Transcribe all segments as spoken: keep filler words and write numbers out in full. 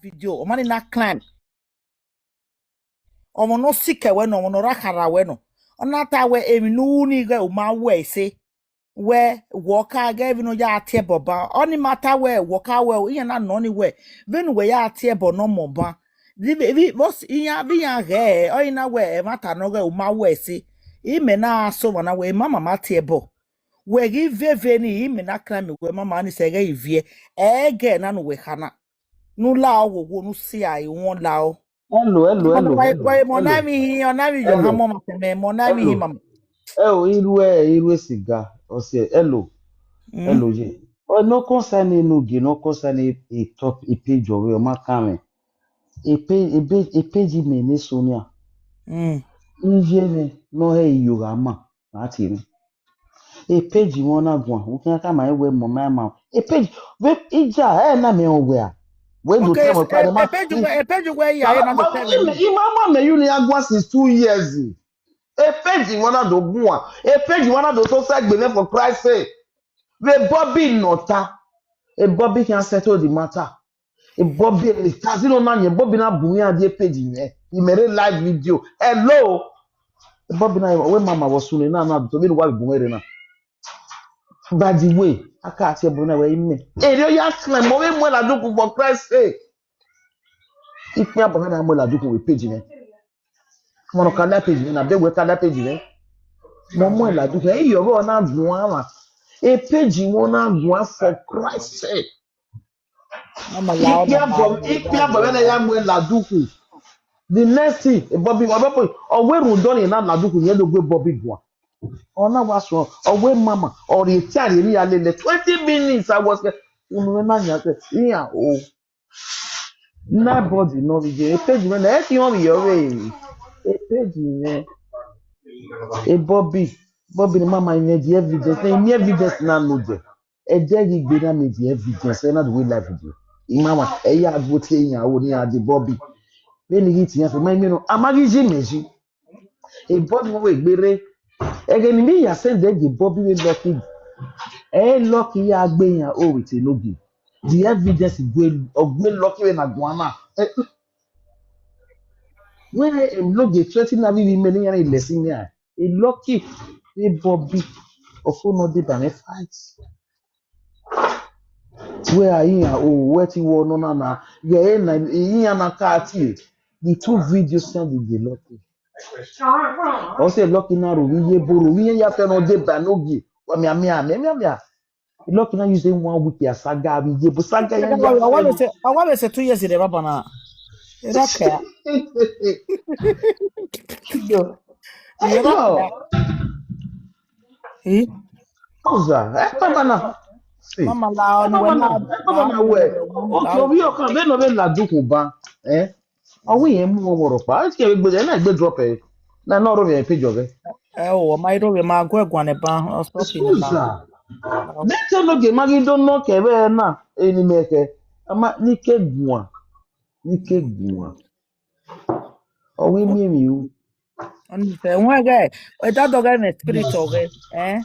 video, ọ ma ni na climb. Ọmọ ne ọ sikẹ wẹ nọ, ọmọ ne ọ rha kharha wẹ nọ. Ọ na ta wẹ emwi ne u ru ni ighẹ u ma wẹ ẹse. Wẹ wẹ ọ ka ghẹ vbene ọ ya tie ẹbọ ban. Ọni ma ta wẹ wẹ ọ ka wẹ iran na nọ ni wẹ vbene uwẹ ya tie ẹbọ ne ọmọ ban. Vbe, vbe, vbe, vbe iran, vbe iran ghẹ, ọ i na wẹ ẹmwata ne ọ ghẹ u ma wẹ ẹse. Imẹ na sẹ ọmwa na wẹ, mama ma tie ẹbọ. Wẹ ghi veve ni, imẹ na climb wẹ mama ni sẹ ghẹ i viẹ. Ẹgẹ na ne uwẹ kha na. Ne u lao wowo, ne u si a i wọn lao. Hello, hello, hello, hello, hello. Mọ na emwi hin, ọ na emwi yọ ha mọ ma tẹmẹ, mọ na emwi hin mama. Ẹ o, irhu ẹ, irhu e siga, ọ si ẹ, hello. Mm. Hello, ye. Ọ, ne ọ concern ne ogie, ne ọ concern e top, e page ọvbehe, ọ ma kan mwẹ. E page, e page, e page mẹ ne Sonia. Mm. Iye mwẹ, ne ọ hẹ iyo gha ma, ma tie mwẹ. E page mwẹ na guan, u khian khama ẹn wẹ mọ ma ma. E page, vbe ija, ẹ na mẹ ọ wẹ a. Wẹ do Okay, tell me, e, e page wẹ, e page wẹ ya, e na do tell me. Ima ma mẹ yu ni a guan since two years. E page mwẹ na do guan. E page mwẹ na do so sẹ gbe nẹ for Christ sake. Vbe Bobby nọ ta. E Bobby can settle the matter. E Bobby ni ta si no na yẹn, Bobby na bu iran die page mwẹ. I mẹ rre live video. Hello. E Bobby na wẹ mama vbọ sunu na na do vbe ne uwa bu mwẹ rre na. By the way, a ka tie Bobby na wẹ imẹ. Ere ọ ya climb, ọ vbe mu ẹn ladiku for Christ sake. Ikpia bọ na mu ẹn ladiku vbe page mwẹ. Ọmọ ne ọ ka la page mwẹ na, bẹghe wẹ ka la page mwẹ. Mẹ ọ mu ẹn ladiku, ẹ i yọ vbe ọ na guan mwa. E page mwẹ na guan for Christ sake. Ikpia bọ, ikpia bọ vbene ya mu ẹn ladiku. The next thing, Bobby, Bobby, ọ wẹ rhunmwuda ọnii na ladiku, yẹn do gue Bobby guan. Ọ na wa suẹn, ọ wẹ mama, ọ rhie etian rhie emwi ya lele. Twenty minutes, I was, unu mwẹ na yan sẹ, iran o. Nobody nọ vbe iye, e page mwẹ na, ẹ ti họn vbe yọ vbe, e page mwẹ. E Bobby, Bobby ne mama, I miẹn the evidence, I miẹn evidence na nodẹ. Ẹdẹ ghi gbe na miẹn the evidence, ẹ na do wẹ live video. I ma wa, ẹ ya gu tie iran aro ne iran de Bobby. Vbene I ghi tie iran fo, ma I miẹn nọ, a ma ghi yi mẹ yi. E Bobby vbe gbe rre. Ẹghẹ ne I ya send ẹre gie Bobby vbe Lucky. Ẹ Lucky ya gbe iran aro vbe te enogie. The evidence gue, ọ gue Lucky vbe na guan na. Ẹ, wẹ enogie twenty na vbe imẹ ne iran lẹ si mẹ a. E Lucky vbe Bobby. Ọ fo ne ọ deba mwẹ fight. Wẹ a iran o, wẹ ti wọ nọ na na, ghẹ ena, iran na ka tie, the two videos send the Lucky. Ọ sẹ Lucky na ro vbe iye ebo, ro vbe iye ya fẹ ne ọ deba enogie, wa mia mia, mia mia mia. Lucky na use one week ya saga vbe iye ebo, saga ya ya. Ọ wa vbe sẹ, ọ wa vbe sẹ two years rẹ baba na. Ẹ da kẹ. Yo. Ẹ da kẹ. Eh? Oza, ẹ baba na. Mama la, ọ ni wẹ na, ẹ baba na wẹ. Okay, ovbi ọkan vbene ọ vbe ladiku ban. Eh? Ọ wẹ irẹn mu ọmọ rhọkpa. Ẹ ti kẹ vbe gbe, ẹ na gbe drop ẹ. Na nọ rhie page ọghẹ. Ẹ o, ọ ma i rhie ma gu ẹguan nẹ ban, ọ stop ni ban. Oza. Bẹtẹ ne ogie ma ghi do nọ kẹ vbe na, eni mẹ kẹ. Ama ni ke guan. Ni ke guan. Ọ wẹ miẹn emwi ru. Ọnise, wẹ ghẹ, ẹdọdọ ghẹ mwẹ spirit ọghẹ, eh?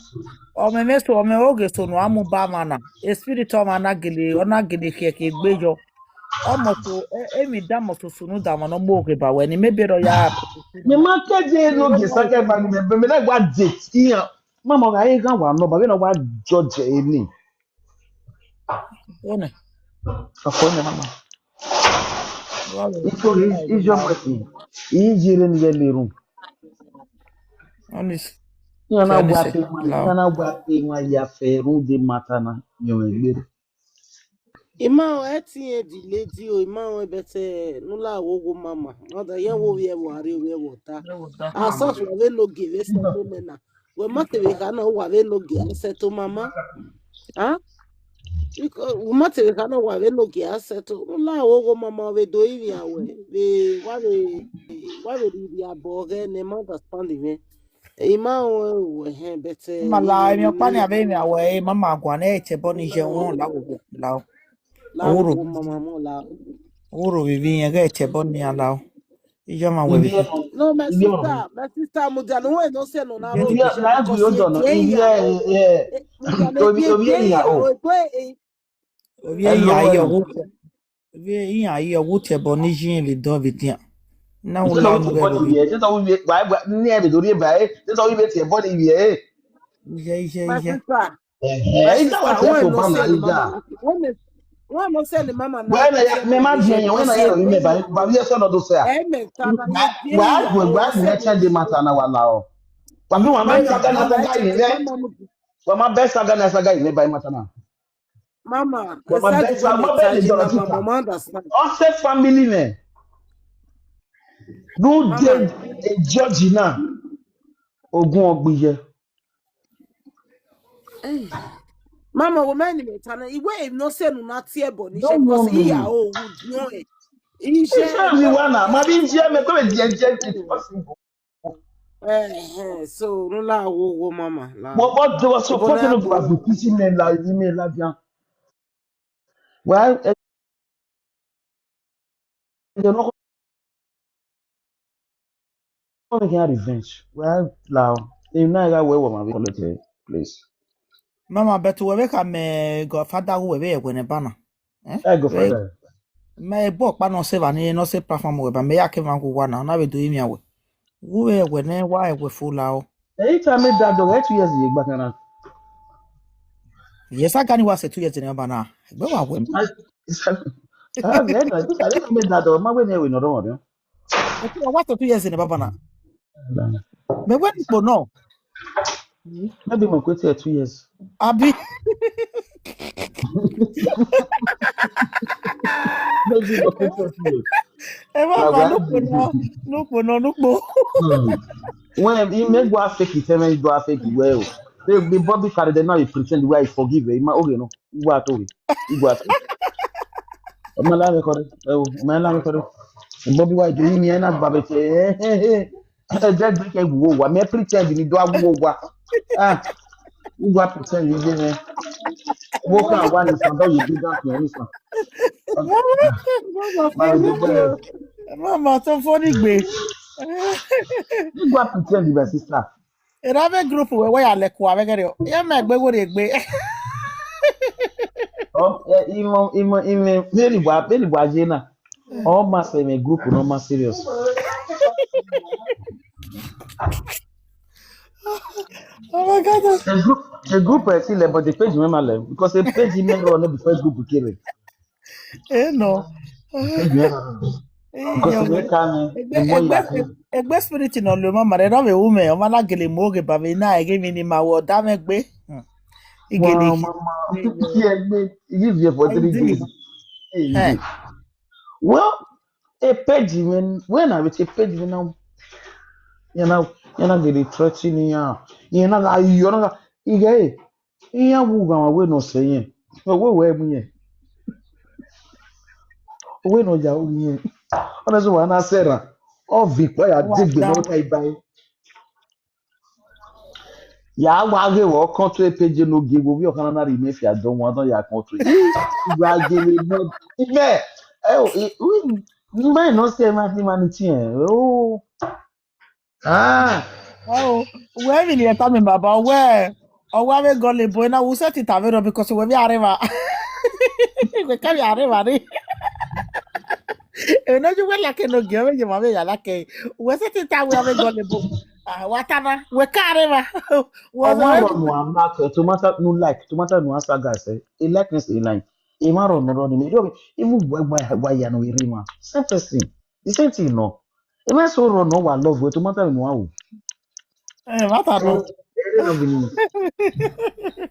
Ọ mwẹ mwẹ so, ọ mwẹ oghe so ne a mu ba mwa na. E spirit ọmwa na gele, ọ na gele khiẹkhiẹ egbe yọ. Ọmọ so, e, emwi da ọmọ so sunu da ọmwa ne ọ mu oghe ba wẹ ni, maybe ọ ya. Mẹ ma ke je no ge sa ke ba ni mẹ, mẹ na wa date iran. Mama, ọ gha re ghan wa nọ, ba vbene ọ wa judge ẹre ni. One. Ọkọ ne mama. Ito re ijo mo ti. I yere ni ye le run. Honest. Iran na wa pe wan, iran na wa pe wan ya fe run de mata na. Yo egbe. Ima o, ẹ ti yẹn the lady o, ima o, ẹ bẹtẹ, ne u la wo wo mama. Ọ da yẹn wo vbiẹ vbe a rrie ovbi ẹvbo ọta. Asọsi wa vbe ne ogie vbe sẹto mẹ na. Wẹ ma te vbe kha na, wa vbe ne ogie a sẹto mama. Ah? Biko, wẹ ma te vbe kha na, wa vbe ne ogie a sẹto. U la wo wo mama, ọ vbe do ivbi a wẹ. Vbe, wa vbe, wa vbe rhie ivbi a bọ ghẹ ne ma understand mwẹ. Ima ruẹn ruẹ hẹn, but, eh, Mama la, emwi ọkpa ni avbe emwi a wẹ, eh, mama guan, ẹ i tẹ ẹbọ ni ye wọn la wo la o. La wo, mama mo la. Wo ro vbe ivbi yẹn ghẹ tẹ ẹbọ ni a la o. Iye ọmwa wẹ vbe. No, my sister, my sister, mudia no we no se no na. Ovbi ẹre ya ye ọgho. Vbe iran ye ọghe utiẹbọ ni ye vbe dọ vbe edian. Na wu la unu vbe ro. Ye te tọ wi wa wa ni ẹ vbe do rhie ba e, te tọ wi vbe tie ẹbọ ni ye e. Iye, iye, My iye. Sister, Eh, my sister, when no send mama, when no send mama now, when na ya, me ma di yan, when na ya ro me ba, ba ye so no do say. Amen. Wa gwe, wa gwe change the matter na wa la o. Wa bi wa ma saga na saga yi ne. Wa ma be saga na saga yi ne ba matter na. Mama, wa ma be saga na saga yi ne ba, mama understand. O se family ne. Do dey judge na. Ogun ogbiye. Mama, wo mẹ ni mẹ ta na, iwe no se nu na tie ẹbọ ni je, because iya o wu diọn e. Iye mi wa na, ma bi je me ko be je je ti possible. Eh, so no la wo wo mama la. But what do was so what no do as the teaching me la ni me la dia. Well, you know, come here revenge. Well, now, you know I got where my college, please. Mama, but whoever come, godfather, whoever you gonna banner. Eh? Godfather. Me egbe ọkpa nọ sẹ evba ni nọ sẹ platform wẹ ba, me ya ke mwa gu wa na, na vbe do imian wẹ. Wu vbe wẹ ne wa ẹwẹ fo la o. Ẹ i ta me da dọ ghẹ two years ye gba kan na. Yes, a gani wa sẹ two years ne ba na. Egbe wa wẹ. Ah, me da dọ, ma wẹ ne wẹ nọ rọ rọ. Ẹ wa sẹ two years ne ba ba na. Me wẹ ni kpo nọ. Maybe mo kwete two years. Abi. Maybe mo kwete two years. Ẹ ma ma nukpo nọ, nukpo nọ, nukpo. When he make go fake it, he make go fake it well. They, they Bobby carry them now, he pretend where he forgive him. Okay, no, he go out of it. He go out. Ọmọ lára kọrẹ, ẹ o, ọmọ lára kọrẹ. Bobby wa ìdòyìn mi ẹ náà bàbá ẹ ẹ ẹ ẹ jẹ gbẹkẹ wo wa, mi ẹ pretend ni do awo wa. Ah, igua pretend ni de nẹ. Wo ka wa ni san do ye do da fi ni san. Mama, so funny gbe. Igua pretend, my sister. Erha vbe group wẹ wẹ ya lẹ kua vbe gẹrẹ. Ye ma egbe wo rhie egbe. Ọ, ẹ, imọ, imọ, imọ, vbene wa, vbene wa ye na. Ọ ma sẹ mwẹ group ne ọ ma serious. Oh my God. The group, the group ẹ ti lẹ, but the page mẹ ma lẹ, because the page mẹ rọ ne before group kere. Eno. Because they can, egbe, egbe spirit nọ lo mama rẹ, ọ vbe ru mẹ, ọ ma na gele mu oghe ba vbe na, eghe emwi ni ma wẹ, ọ da mwẹ egbe. Igele. Wow, mama. Yeah, egbe, give you for three days. Well, a page when, when I reach a page when now, you know, you know, get threatening ya. You know, I, you know, ighe, iran wu gha wẹ ne ọ sẹ yẹn. Ọ wẹ wẹ mu yẹn. Wẹ ne ọ ya ru yẹn. Ọna zẹ wa na sẹ ra. Ọ viọ ikpia ya degbe ne ọ ta iba ẹre. Ya wa ghe vbe ọ kọntrol page ne ogie, vbe ovbi ọkhan na rhie imẹ fia dọ wan dọ ya kọntrol. Igba gele mẹ. Imẹ, ẹ o, imẹ nọ sẹ ma fi ma ni tiẹn. Oh. Ah. Oh, wẹ vbe ne tama baba, wẹ, ọ wa vbe gullible na, wẹ sẹtin ta vberriọ because wẹ vbe areva. Wẹ ka vbe areva ni. Eno ju wẹ like no gie, ọ vbe ye ma vbe ya like. Wẹ sẹtin ta wẹ vbe gullible. Ah, wa ta na, wẹ ka areva. Wẹ ọmọ rọ nu a ma ke, tomato nu like, tomato nu a saga sẹ. E like ni sẹ e like. E ma rọ nọ rọ ni me. Even wẹ wa ya no ere ma. Same person. The same thing no. Emẹ so rọ nọ wa love wẹ tomato nu a o. Eh, what a do?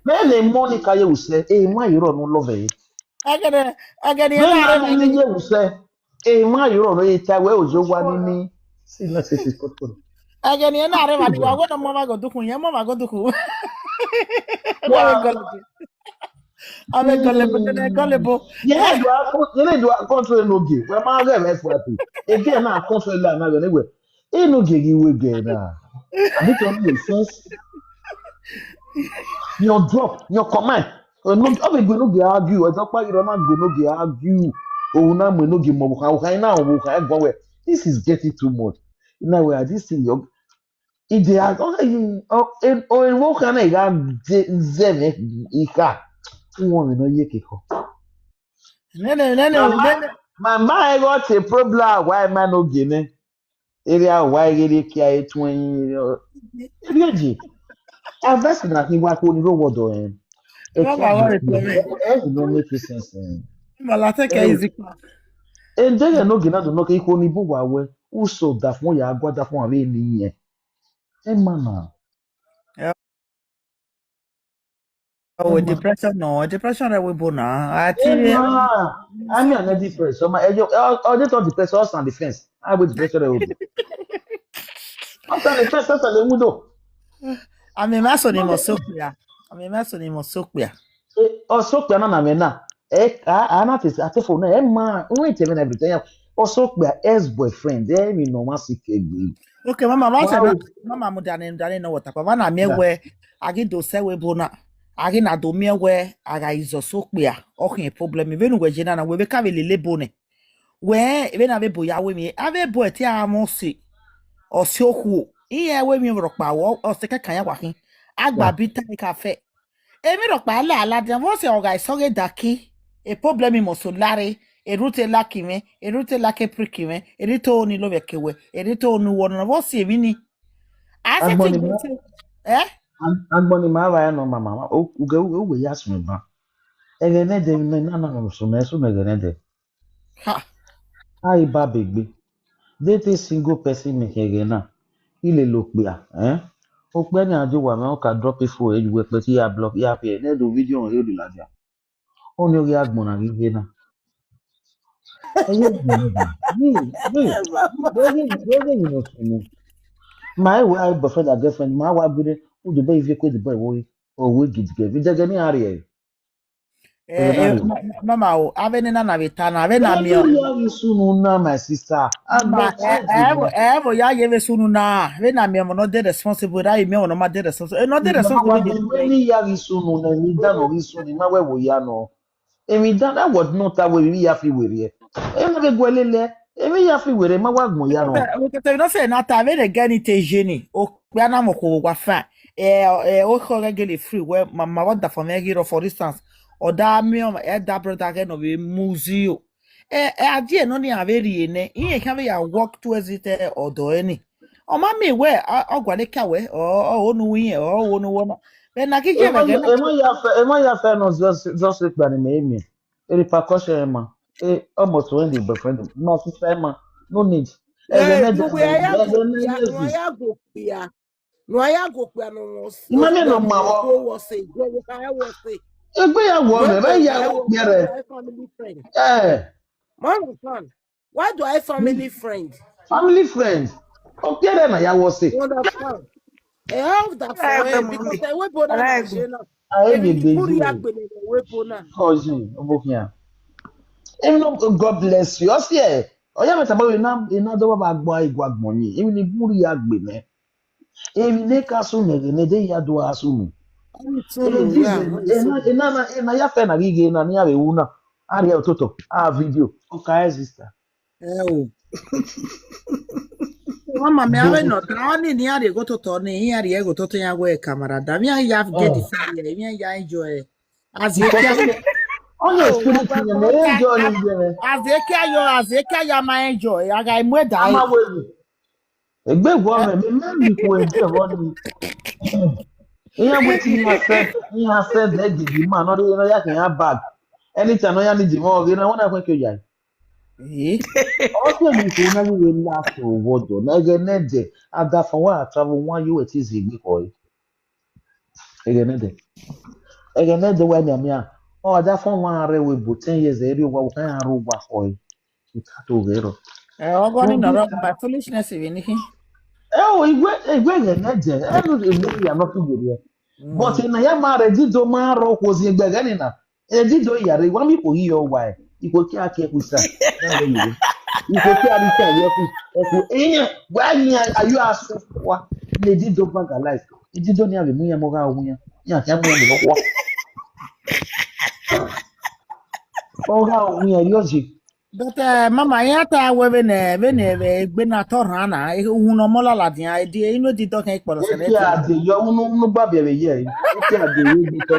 Mẹ ne Monica ye usẹ, e ma ye rọ nọ love e. Ẹgẹdẹ, ẹgẹdẹ Mẹ na na re ni ye usẹ, e ma ye rọ nọ e ta wẹ ozo wa ni ni. See, let's say she's postponed. Ẹgẹdẹ na re va di wa wẹ nọ mọ va go dukun, ye mọ va go dukun. Wa go. Ave gullible, gullible. Ye na do a, ye na do a control no ge. Wẹ ma ghe vbe fua tu. Again na control la na ghe ne wẹ. E no ge ghi wẹ ge na. Abi to make sense. Your drop, your command. No, ọ vbe gbe no ge argue. Ọ dọkpa ghi rọ na gbe no ge argue. O na mu no ge mo kha, o kha na o kha gọ wẹ. This is getting too much. Now we are this thing your Ide a, ọ, ọ, e, ọ, ewo khan na i gha de zẹ mwẹ ikha. Uwọnmwẹ ne ọ ye kekọ. Nene, nene, Mama, nene. Mama, I got a problem. Why am I not getting? Area why get it kia tuin. Rioji. Avesi na ki wa ko ni ro wodo en. E Mama, kia what do is coming? e no make sense. Eh. Mama, take it easy. Ende ye no gina do no ke iko ni bu wa we. Uso da fun ya gwa da fun ave ni yen. E ma na. Oh, depression no, depression rẹ webo na. Ati Emma, I mean, I'm not depressed. So my, eh, yo, eh, oh, they talk depressed. Us and defense. I will depression rẹ webo. Us and defense. Us and the window. Ami ma so ni mo so kpia. Ami ma so ni mo so kpia. Ọsokpia na na mẹ na. Eh, I, I not is at for na. Eh, man, we tell me everything. Ọsokpia ex boyfriend. Eh, mi no one sick egbe. Okay, mama, ma se Wow. Mama mu dane dane no water. Papa na mi Yeah. We agi do se we bona. Agi na do mi we aga izo so kpia. Okay, problem. Even we jena na we be ka be lele bone. We even ave bo ya we mi. Ave bo eti a mo si. Ọsi okhuo. Iye we mi vbe rọkpa wo, ọse kẹkan ya wa khin. Agba Yeah. Bi ta ka fe. Emi rọkpa la ladian, vbọse ọ gha sọghe daki, e problem must lare, erhute laki mwẹ, erhute laki prick mwẹ, erhute oni lo vbe ke wẹ, erhute oni wọ nọ, vbọse emwi ni. A se Agbọn ti ni gbe ma, se, eh? ag- agbọn ni ma vba ya nọ, mama, ma, o- uge uwe ya sun ban. Ẹghẹ ne ẹdẹ ne na na no sun, mẹ sun ẹghẹ ne ẹdẹ. Ha. A i ba begbe. They take single person me ẹghẹ na. I lele okpia, eh? Okpia ni a do wa mẹ, ọ ka drop ifo e yuwe kpẹ ti ya block ya pie. Ne do video he do ladian. Ọni ọ ghi agbọn na ghi ye na. Ẹyẹ gbọn na. Ni, ni, where they, where they you know to me. My wife, boyfriend and girlfriend, my wife, good, who the boy, if you quit the boy, wo, or we get together. If they get me out of here. Eh, eh, ma- ma- mama o, ave ne na na vbe ta na, ave na mi o. Every year you soon now, my sister. I Ma, don't eh, eh, vo- eh, vo ya ye ve sunu na. Ve na mi ọmọ no dey responsible, that you me ọmọ no ma dey responsible. Eh, no dey responsible. Many years soon, and we done, we soon, in my way, we are no. And we done, that was not that way, we have to wear. And we go lele, and we have to wear, my wife, we are no. Because you know say na ta ve de get it ejeni. O pe ana mo ko wa fa. Eh, eh, o ko get it free. Well, my, my what the for me hero, for instance. Or that me, eh, that brother get no be muzi o. Eh, eh, adie no ni ave rie nẹ, iye khan vbe ya work towards it, eh, ọdọ ẹni. Ọ ma miẹn wẹ, ọ gualọ ka wẹ, ọ ọ onu wiẹn, ọ onu wọ na. Vbe na ghi ye vbe gẹ na. Emọ ya fẹ, emọ ya fẹ no just just kpa ni me me. E repercussion, Emma. E almost when the boyfriend, my sister, Emma. No need. Ẹghẹ Eh, ne you de, were ya ẹghẹ go ne kpia, de no ya go kpia. No ya go kpia no was. Ima me no ma wo. Wo was say, go wo ka was say. Egbe ya wo me, Where me was ya I wo was kpia re. My family friend. Eh, Man, man. Why do I family friend? Family friend. O kpia re na ya wo se. You understand? I have that for Hello, her mommy. Because I will born Hello. Nigeria. A e Èmi mi ni gbe Kúrì ju. Àgbèlè ìwé bona. Kozi, obokia. Em no, God bless you. Osi e. Oya me taba we na, e na do ba gba igwa agbọn yi. Em ni buri ya gbe me. Em ne ka su ne ne de ya do asu mu. Ọmọ E ìtúnu di ya, e ọmọ na, ìtúnu. e na na, e na ya fẹ na ghi ghe na ni ave wu na. A ri ototo, a video. O ka e sister. Ẹ o. Wọ́n mọ̀ mi, àwọn èèyàn kan, wọ́n ní ní àrè gòtòtò ni, ní àrè gòtòtò yẹn wọ ẹ̀ka màrà dá. Mi à yà get the fire, mi à yà enjoy. Àzèkíà, Because on your spirit, you know, enjoy ni yẹn. Àzèkíà yọ, Àzèkíà yà máa enjoy. Àga ìmú ẹ̀dá A yìí. ma we ni. Egbe wo me, me me mi ko enjoy wo ni. Iyan wetin iyan send, iyan send e give the man, no dey no ya can have bag. Anytime no ya need the money, na wan na kwe ya. Eh? Ọtẹn mi kò náà wíwé last word. Na ẹgẹ nẹdẹ, ada fún wa travel one year ti zì gbé kọ. Ẹgẹ nẹdẹ. Ẹgẹ nẹdẹ wa mi amia. Ọ ada fún wa rẹ we bo ten years ẹ rí wa wa kan ro wa kọ. Ita to gẹ rọ. Ẹ, ọgọ́ ní nọ̀rọ̀ by foolishness ìwé ní kí. Ẹ o, igwe igwe ẹgẹ nẹdẹ. Ẹ no dey make ya no fit go there. But na ya ma rẹ dido ma rọ kò sí ẹgbẹ gẹ ni na. Edido iyare wa mi kò yí ọ wa ẹ. Iko ki a ki ẹkú sa. Iko ki a ri ta yẹ ku. Ẹkú iyan wa ni ayo asu wa. Ni edido baga life. Edido ni ave mu yan mo ga wu yan. Yan ki a mu yan mo wa. Ọ ga wu yan yo je. But uh, mama, ya ta we vene vene egbe na to rana, e unu mo la la dia, e di inu di do kan ikporo se. Eke ade yo unu unu gba bẹrẹ ye. Eke ade yo gbe to.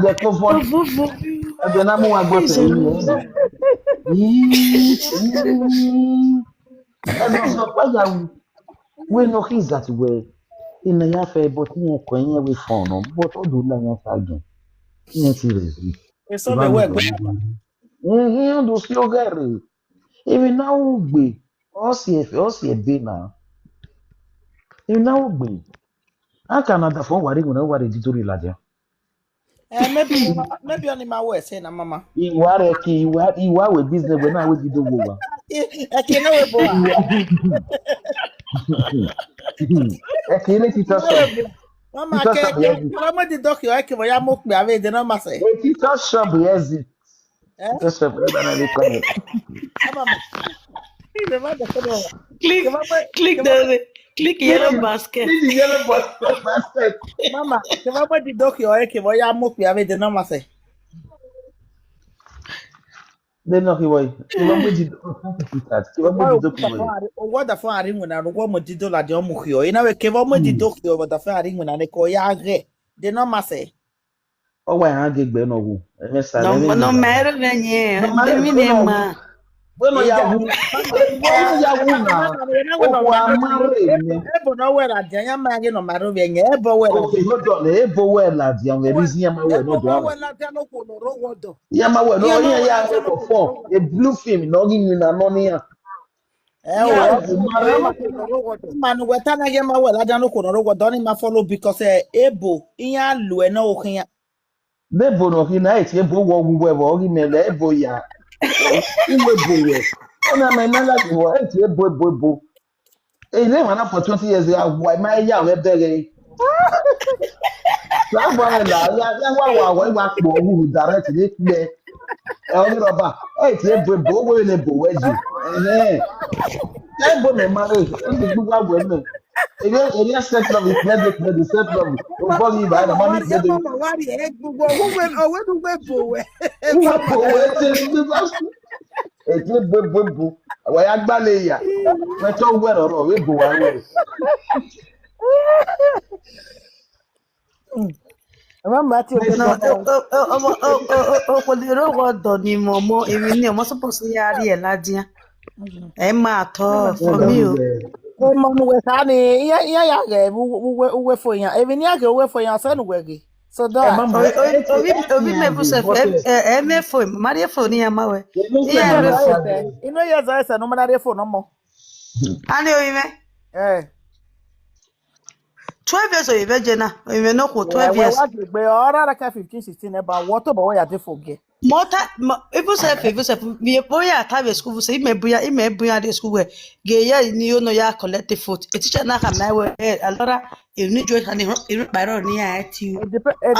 Ẹdẹ ko vọ. Ovovo. Ẹdẹ na mu wa gbọ tẹ. Ii, ii. Ẹdẹ ọsọ kpa ya wu. We no his that way. Ina ya fẹ but iyan kọ iyan we fọn nọ, but ọ do la iyan sa gẹn. Iyan ti rẹ zi. Eso vbe wẹ gbe. Iyan do si oghẹ rre. Emwi na ru gbe, ọ si ẹfe, ọ si ẹbe na. Emwi na ru gbe. A ka na da fọn wa rre iwinna, wa rre Dido rri ladian. Eh, maybe, maybe ọni ma wẹ ẹse na, mama. Iwa rẹ ke iwa, iwa wẹ business wẹ na wẹ Dido wo wa. Ẹke ne wẹ bo wa. Ẹke ne titọ sọ. Mama, titọ ke, sọ ke, bẹyẹ. Mama di dọki ọ, ẹke vọ ya mo kpe avbe de na ma sẹ. Titọ sọ bẹyẹ zi. Eh? Titọ sọ bẹyẹ na ni kọ. Mama. Click, click the, click yellow basket. Click the yellow bas-, basket. Mama, ke ma di dọki ọ, ẹke vọ ya mo kpe avbe de na ma sẹ. De nọ khe vbọ, kevbe ọ mu Dido, kevbe ọ mu Dido kevbe. Owọ da fọn a rre iwinna, owọ mu Dido ladian ọ mu khiọ. I na wẹ kevbe ọ mu Dido khiọ, owọ da fọn a rre iwinna ne ke ọ ya ghẹ. De nọ ma sẹ. Ọ wa iran ghe egbe nọ wu. Ẹmwẹ sa nọ, nọ ma ẹre vbe yẹn, de mi ne ma. Wẹ nọ ya wu, wẹ nọ ya wu na. Okhuo a ma rre nẹ. Ebo nọ wẹ ladian, ya ma ghe nọ ma rre vbe yẹn, ebo wẹ ladian. Okay, hold on, ebo wẹ ladian, wẹ reason ya ma wẹ nọ do. Ebo nọ wẹ ladian, okhuo nọ rre owọdọ. Ya ma wẹ nọ, iran ya wẹ for fun. A blue film nọ ghi winna nọ nian. Ẹ o, ma ne uwẹ ta na ghe ma wẹ ladian okhuo nọ rre owọdọ, ọni ma follow because, eh, ebo, iran lu ẹre nọ okhian. De ebo nọ khin na, e tie ebo wọ wu wẹ vbọ, ọ ghi mẹ lẹ ebo ya. Uwu ebo wẹ. Ọna mẹ na like wọ, e tie ebo, ebo, ebo. Ẹ, ne emwa na for twenty years, a wa ima ya mwẹ bẹghe. Sa gba mwẹ la, ya, ya wa wa wa wa kpo wu direct ni kpe. Ẹ, ọni rọba, ẹ ti ebo ebo, wo ne ebo wẹ ji. Ẹhẹn. Ebo mẹ ma re, e ti gbu wa wẹ mẹ. Eri, eri self love, is not the, the self love. O bọ ni ba, na ma ni de. Mama, wa ri ẹ gbogbo, wo we, o we du we bo wẹ. Wo bo wẹ, e ti gbu wa. E ti ebo ebo ebo. Wa ya gba le ya. Wẹ tọ wẹ rọrọ, we bo wa wẹ. Mama ti o. Okhuo ni rre owọdọ ni mọ ọmọ, emwi ni ọmọ suppose ya rrie ladian. Ẹ ma tọ for me o. Ọmọ ne uwẹ kha ni, iran, iran ya ghẹ vbe uwu, uwu, uwu efo iran. Emwi ne iran ghe uwu efo iran, ọsẹ ne uwẹ ghe. So that. Ẹ, mama, ovi, ẹ, ovi, ẹ, ovi mẹ bu sẹ, ẹ, ẹ, ẹ mẹ fo, ma rhie fo ne iran ma wẹ. Iran rhie fo. Inu ye zẹ ẹsẹ ne u ma na rhie fo ne ọmọ. Ani ovi mẹ. Eh. Twelve years oyi vbe je na, oyi vbe nọ khuo twelve years. Wa gbe ọ rara ka fifteen, sixteen eba, wọ tobọ wẹ ya de fo gie. Mọ ta, mọ, even self, even self, vbe, vbe ya ta vbe school, vbe sẹ, imẹ bu ya, imẹ bu ya de school wẹ, ghe ya ni yo nọ ya collect the vote. A teacher na khama wẹ, eh, a lot of, emwi ni join khani, emwi kpa rọ ni ya ti o. It depe-, it